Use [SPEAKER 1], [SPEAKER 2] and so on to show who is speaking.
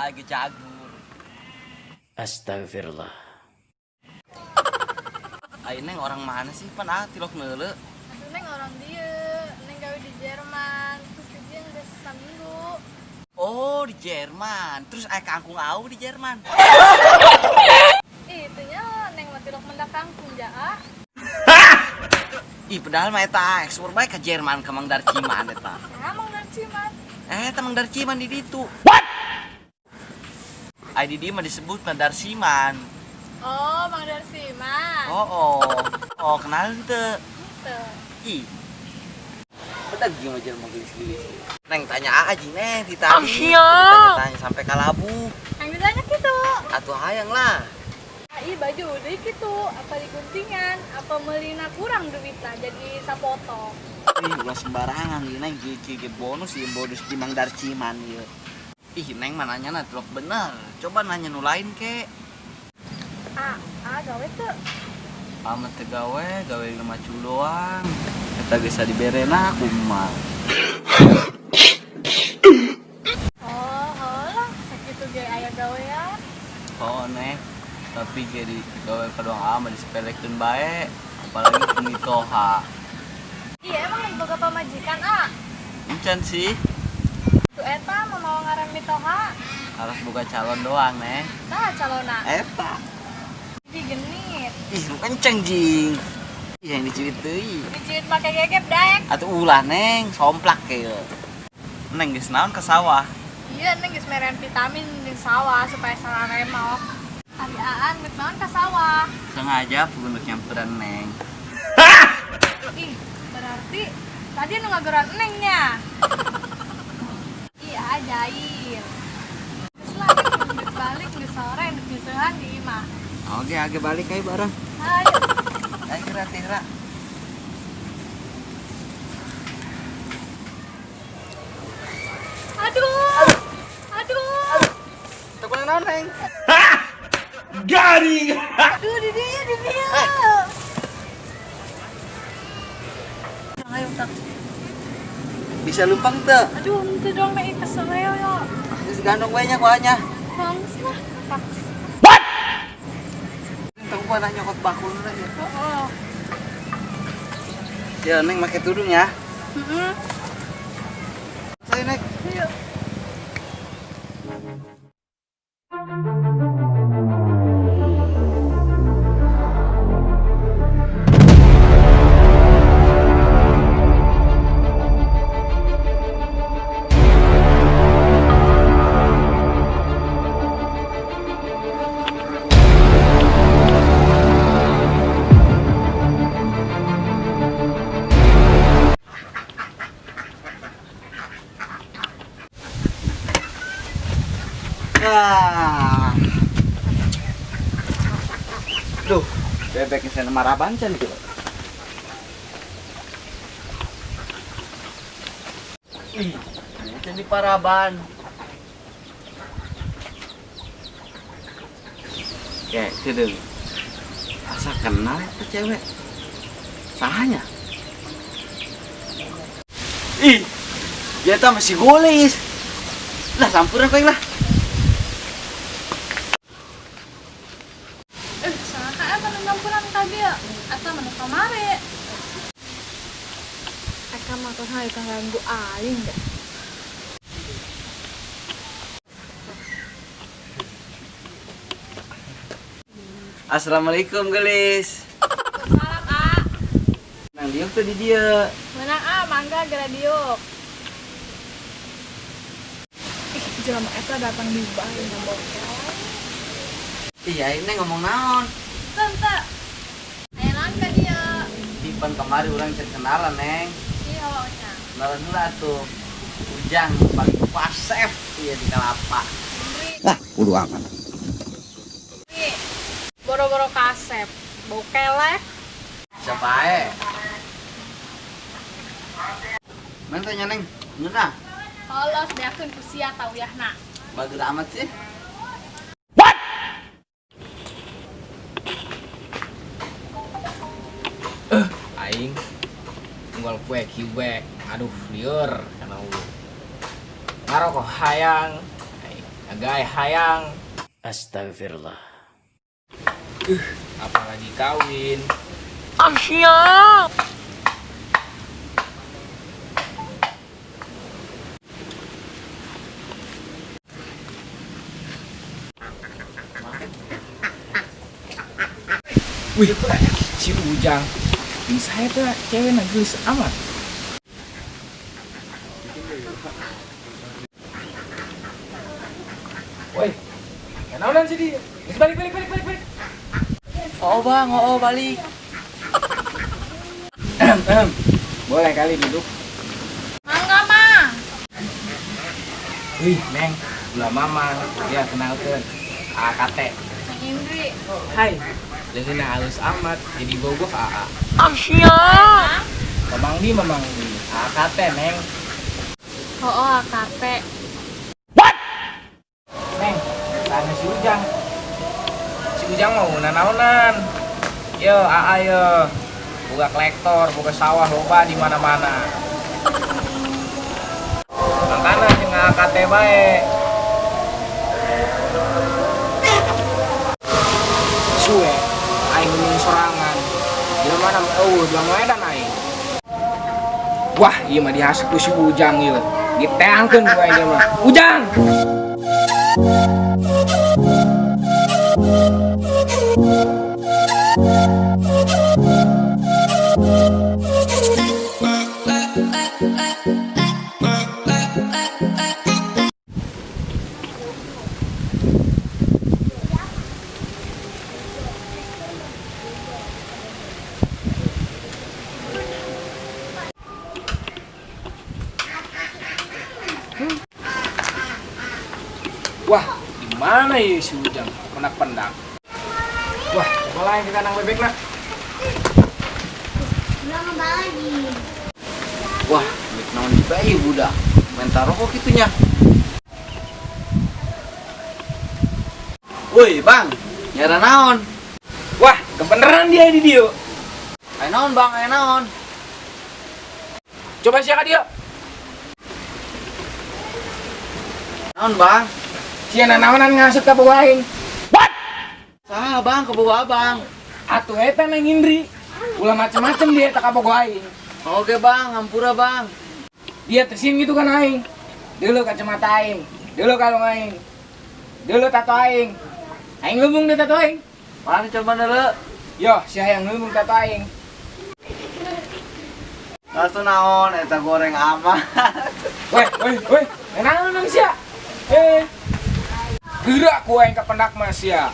[SPEAKER 1] Aa ge cagur.
[SPEAKER 2] Astagfirullah.
[SPEAKER 1] Ai Neng orang mana sih pan aa tilok neuleu?
[SPEAKER 3] Atuh Neng orang dieu, Neng gawe di Jerman, terus di dieu geus saminggu.
[SPEAKER 1] Oh, di Jerman. Terus aya kangkung au di Jerman.
[SPEAKER 3] Ih, itu nya Neng mah tilok mendak kangkung ja, A.
[SPEAKER 1] Ih, padahal mah eta ekspor bae ka Jerman ka Mang Darciman eta.
[SPEAKER 3] Saha Mang Darciman?
[SPEAKER 1] Eta Mang Darciman di ditu. What? Ai di dieu mah disebutna Darsiman.
[SPEAKER 3] Oh, Mang Darsiman.
[SPEAKER 1] Oh, oh. Oh, kenal teu?
[SPEAKER 3] Teu.
[SPEAKER 1] Ih. Bedag ieu mah jelema geulis-geulis. Neng tanya aa jeung Neng ti tadi. Tanya-tanya sampai kalabu.
[SPEAKER 3] Yang ditanya kitu.
[SPEAKER 1] Atuh hayang lah.
[SPEAKER 3] Ih, baju deui kitu, apa diguntingan, apa meulina kurang duitna jadi sapotong.
[SPEAKER 1] Ih, ulah sembarangan ieu Neng, kieu kieu ge bonus ieu bonus di Mang Darciman ieu. Ih, Neng mah nanyana tilok bener. Coba nanya nu lain ke.
[SPEAKER 3] Ah, ah gawe teu?
[SPEAKER 1] Amat teu gawe, gawe di macul doang. Eta geus diberena kumaha.
[SPEAKER 3] Oh, heulah, sakitu ge aya gawean.
[SPEAKER 1] Oh, Neng. Tapi ge di gawe ka doang aa mah disepelekeun bae, apalagi ku mitoha.
[SPEAKER 3] Iya, emang geus boga pamajikan, A?
[SPEAKER 1] Encan sih.
[SPEAKER 3] Tuh eta mah mau ngaran mitoha.
[SPEAKER 1] Harus buka calon doang, Neng.
[SPEAKER 3] Saha calonna?
[SPEAKER 1] Eta.
[SPEAKER 3] Di genit.
[SPEAKER 1] Ih, nu kenceng jing. Ih, yang diciwit deui.
[SPEAKER 3] Diciwit make gegep daek.
[SPEAKER 1] Atuh ulah, Neng, somplak ke ieu. Neng geus naon ke sawah?
[SPEAKER 3] Iya, Neng geus merean vitamin di sawah supaya sararemok. Ari aan geus naon ka sawah?
[SPEAKER 1] Sengaja pugunduk nyamperan Neng.
[SPEAKER 3] Ih, berarti tadi nu ngageran Neng nya. Iya, jahil. Geus lah, Neng geus balik geus sore geus nyeusehan di imah.
[SPEAKER 1] Oke, age balik ayo bareng.
[SPEAKER 3] Ayo.
[SPEAKER 1] Ayo kira tira.
[SPEAKER 3] Aduh. Aduh.
[SPEAKER 1] Teu kunaon naon, Neng?
[SPEAKER 2] Garing.
[SPEAKER 3] Aduh, di dieu, di dieu.
[SPEAKER 1] Ayo tak. Bisa lumpang teu?
[SPEAKER 3] Aduh, henteu dong meh kesel yo.
[SPEAKER 1] Geus gandong bae nya kuahnya.
[SPEAKER 3] Bangsa lah, paks.
[SPEAKER 1] What? Teu kuah nyokot bakulna ya.
[SPEAKER 3] Heeh.
[SPEAKER 1] Ya, Neng make tudung ya.
[SPEAKER 3] Heeh.
[SPEAKER 1] Saya Neng.
[SPEAKER 3] Ayo.
[SPEAKER 1] Ah. Duh, bebek yang marah bancan gitu. Ih, ini di paraban. Kayak gitu. Asa kenal itu cewek. Sahanya. Ih, dia tuh masih golis. Lah, sampuran kau lah.
[SPEAKER 3] Atau mana kamare? Eka mah tuh hari ganggu aing deh.
[SPEAKER 1] Assalamualaikum gelis.
[SPEAKER 3] Salam A.
[SPEAKER 1] Nang diuk tuh di dia.
[SPEAKER 3] Menang A, mangga geura diuk. Ih, jelema eta datang di bae ngomong.
[SPEAKER 1] Iya, ini ngomong naon?
[SPEAKER 3] Tante. Aya naon ka dieu?
[SPEAKER 1] Pan kemari orang cek kenalan, Neng.
[SPEAKER 3] Iya, nya.
[SPEAKER 1] Kenalan heula atuh. Ujang paling pasef ieu di Kalapa.
[SPEAKER 4] Ah, kudu aman.
[SPEAKER 3] Boro-boro kasep, bau kelek.
[SPEAKER 1] Siapa ae? Men tanya Neng, ngeunah?
[SPEAKER 3] Polos beakeun ku sia tauyahna.
[SPEAKER 1] Bager amat sih.
[SPEAKER 2] What?
[SPEAKER 5] Aing unggal kue kiwe, aduh liur kana hulu. Ngarokok hayang aing. Agak hayang.
[SPEAKER 2] Astagfirullah.
[SPEAKER 5] Apalagi kawin.
[SPEAKER 2] Asyik.
[SPEAKER 5] Wih, si Ujang. Bisa eta cewek na geus amat. Woi, kenalan sih dia. Balik, balik, balik, balik, balik.
[SPEAKER 1] Oh bang, oh balik.
[SPEAKER 5] Boleh kali duduk.
[SPEAKER 3] Mangga, Mang.
[SPEAKER 5] Wih, Neng, ulah mama. Ya, kenalkeun. AKT.
[SPEAKER 3] Neng Indri.
[SPEAKER 5] Hai. Leungeunna halus amat, jadi bogoh AA.
[SPEAKER 2] Asyik.
[SPEAKER 5] Mamang di, mamang di. AKT, Neng.
[SPEAKER 3] Oh, AKT.
[SPEAKER 5] Neng, tanya si Ujang. Si Ujang mau nanaonan. Yo, AA yo. Boga kolektor, boga sawah loba di mana-mana. Makana jeung AKT bae. Suwe, aing ngomong sorangan. Di mana eueuh bilang edan aing. Wah, ieu mah dihasup ku si Ujang ieu. Diteangkeun ku aing mah. Ujang. Wah, di mana ya si Ujang? Pendak-pendak. Wah, coba lain ke kandang bebek nak.
[SPEAKER 1] Wah, mik naon di bayi budak. Minta rokok kitunya. Woi, Bang, nyara naon?
[SPEAKER 5] Wah, kebeneran dia di dia.
[SPEAKER 1] Ayo naon, Bang, ayo naon.
[SPEAKER 5] Coba siapa dia?
[SPEAKER 1] Naon, Bang?
[SPEAKER 5] Sia nanaonan ngasup ka bogo aing. What?
[SPEAKER 1] Saha, Bang, ke bogo abang.
[SPEAKER 5] Atuh eta Neng Indri. Ulah macem-macem dia eta ka bogo aing.
[SPEAKER 1] Oke, Bang, hampura, Bang.
[SPEAKER 5] Dia tersin gitu kan aing. Dulu kacamata aing, dulu kalung aing. Dulu tato aing. Aing lumbung deh tato aing.
[SPEAKER 1] Mana coba dulu?
[SPEAKER 5] Yo, sia yang lumbung tato aing.
[SPEAKER 1] Langsung naon eta goreng amat.
[SPEAKER 5] Weh, weh, weh. Naon nang sia? Gerak ku aing ka pendak mas ya.